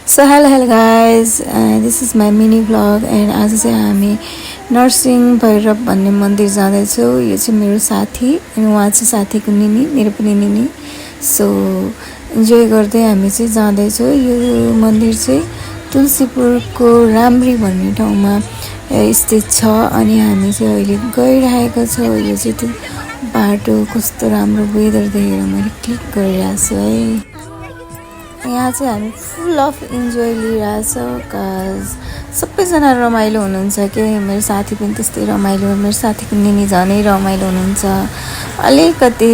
So hello guys, this is my mini vlog and आज चाहिँ हामी नरसिंह भैरव भन्ने मन्दिर जाँदैछौँ। यो चाहिँ मेरो साथी अनि उहाँ चाहिँ साथीको निनी, मेरो पनि निनी। सो इन्जोय गर्दै हामी चाहिँ जाँदैछौँ। यो मन्दिर चाहिँ तुलसीपुरको राम्री भन्ने ठाउँमा स्थित छ अनि हामी चाहिँ अहिले गइरहेका छौँ। यो चाहिँ त्यो बाटो कस्तो राम्रो वेदर देखेर मैले क्लिक गरिरहेको छु है। यहाँ चाहिँ हामी फुल अफ इन्जोय लिइरहेछौँ काज सबैजना रमाइलो हुनुहुन्छ के। मेरो साथी पनि त्यस्तै रमाइलो, मेरो साथीको निनी झनै रमाइलो हुनुहुन्छ। अलिकति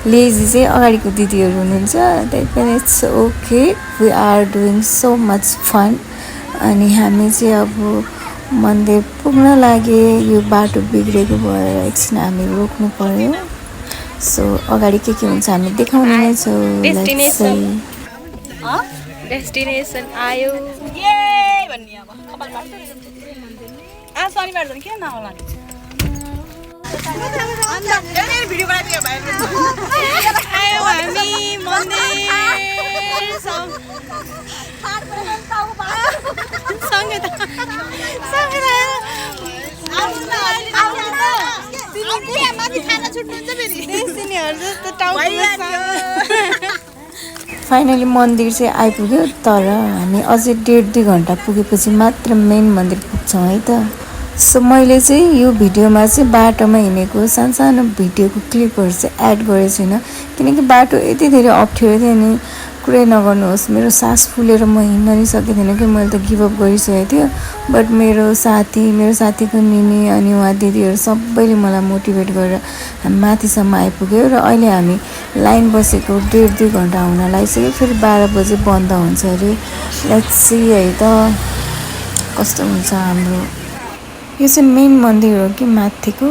लेजी चाहिँ अगाडिको दिदीहरू हुनुहुन्छ, त्यही पनि it's okay, we are doing so much fun. अनि हामी चाहिँ अब मन्दिर पुग्न लागे। यो बाटो बिग्रेको भएर एकछिन हामी रोक्नु पर्यो। सो अगाडि के हुन्छ हामी देखाउने नै छौँ। डेस्टिनेसन आयो भन्ने अब कपाल बाट्छ शनिबार झन् किन नहोला भिडियो बनाइदियो भाइ आयो हामी मन्दिर सँगै त फाइनली मन्दिर चाहिँ आइपुग्यो, तर हामी अझै 1.5-2 घन्टा पुगेपछि मात्र मेन मन्दिर पुग्छौँ है त। सो मैले चाहिँ यो भिडियोमा चाहिँ बाटोमा हिँडेको सानो भिडियोको क्लिपहरू चाहिँ एड गरेको छुइनँ, किनकि बाटो यति धेरै अप्ठ्यारो थियो नि कुरै नगर्नुहोस्। मेरो सास फुलेर म हिँड्न नि सकेको थिएन कि मैले त गिभअप गरिसकेको थियो। बट मेरो साथीको निनी अनि उहाँ दिदीहरू सबैले मलाई मोटिभेट गरेर हामी माथिसम्म आइपुग्यो र अहिले हामी लाइन बसेको 1.5-2 घन्टा हुन लागिसक्यो। फेरि 12 बजे बन्द हुन्छ अरे। लेट्स सी है त कस्तो हुन्छ हाम्रो। यो चाहिँ मेन मन्दिर हो कि माथिको।